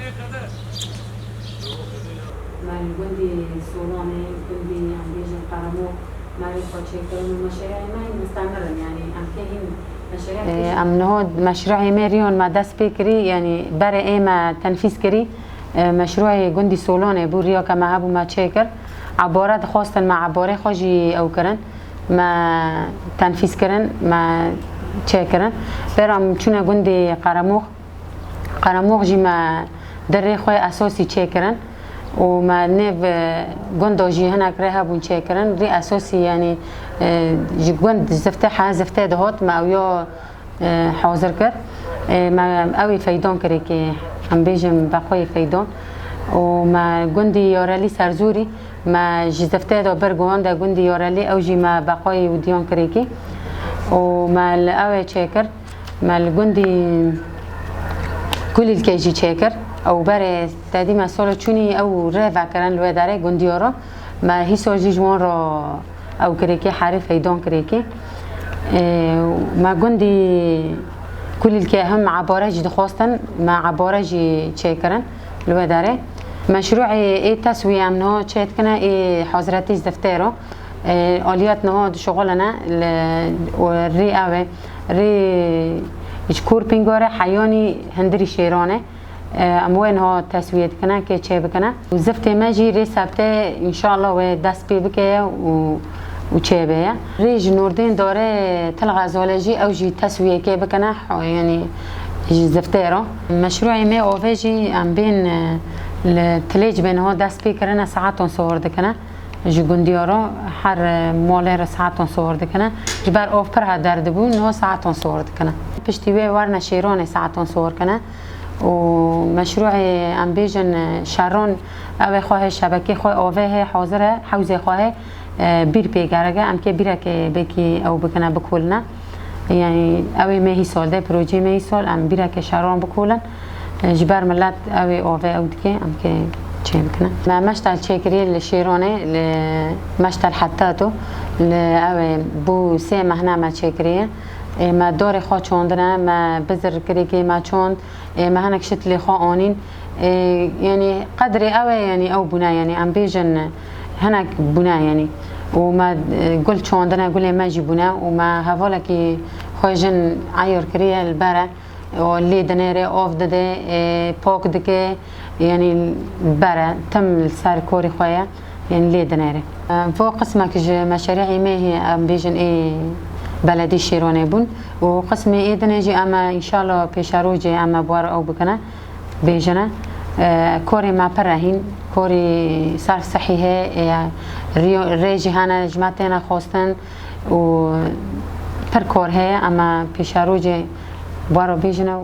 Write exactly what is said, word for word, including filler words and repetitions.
Me li gundî Solanê, gundî em bêjin Qeremox, me rê xwe çêkirin û meşereyê me hîn mustemir in, yanî em kê hîn meşereyê Ee, em niho meşruê me riyon me dest pê kirî, yanî berê ê me tenfîz kirî. Ee, meşruê gundî Solanê bû, riya ke me hebû me çêkir. Ebare dixwastin me ebarê xwe jî ew kirin. Me tenfîz kirin, me çêkirin. Pêra em çûne gundî Qeremox. Qeremox jî me di rê xwe esasî çêkirin û me nêv, e, gunda jî hinek rê hebûn çêkirin. Rê esasî, yanî, e, ji gund ziftê he ziftê dihot, me ew ya, e, hazir kir. E, me ew ê feydan kirêkê, em bêjin Beqoyê Feydan. Û me gundî Yarelî Serzûrî, me ji ziftê de bir guhan de gundî Yarelî, ew jî me Beqoyê û diyan kirêkî. Û me li ew ê çêkir. Me li gundî Kulîlkê jî çêkir. Ew berê tedî me solo çûnî ew rê vekirin li wê derê gundiya ro. Me hîso jî ji wan re ew kirêkê herî feydan kirêkê. Ê, me gundî Kulîlkê him ebare jî dixwastin, me ebare jî çêkirin li wê derê. Meşruê ê teswî em niha çêdikine ê hazretî ziftê ro. E, aliyet niha dişuxuline li, û rî ew e, rî ji Kûr Pîngore heyanî hundirî şêran e. E, em wê niha teswiyê dikine, kê çê bikine. Û ziftê me jî rê sebtê, înşallah wê dest pê bike ye û, û çê bê ye. Rê ji Nordên Dare Til Xezale jî ew jî teswiyê kê bikine, yanî ji ziftê re. Meşruê me ove jî em bên, e, li Tilêc bên niha dest pê kirine, saetan sihor dikine. Ji gundiya re her malê re saetan sihor dikine. Ji ber ov pir hat derdibû, niha saetan sihor dikine. Piştî wê werne şêranê saetan sihor kine. Û meşruê em bêjin şeron, ew ê xwe hê şebekê xwe avê hê hazir e, hewzê xwe hê, e, bîr pê gerek e. Em kê bîrekê bêkî ew bikine, bikoline. Yanî ew ê me hî sal de, projeyê me hî sal, em bîrekê şeron bikolin. Ji ber milet ew ê ove ew dike, em kê çê bikine. Me meştal çêkiriye li Şêronê, li meştal Hettato, li ew ê bû sê mehna me çêkiriye. Ê me dorê xwe çondine, me bizir kirêkê me çond, ê me hinek şit lê xwe anîn. Ê, yanî qedrê ew ê, yanî ew bûne, yanî em bêjin hinek bûne, yanî. Û me, e, gul çondine, gulê me jî bûne û me hevalekî xwe jin eyar kiriye li bere. Û lê dinêre, av dide, e, pak dike, yanî bere, tim li ser korê xwe ye, yanî lê dinêre. E, vo qismek ji meşerî'ê me hê, em bêjin ê beledî Şêronê bûn. Û qismê ê dinê jî em e, înşallah pêşerojê em e bi wer ew bikine, bêjine. E, korê me pir e hîn, korê serf sihî heye, e, riyo-, rê jî hene ji me têne xwestin û pir kor heye, em e pêşerojê bi wer ew bêjine.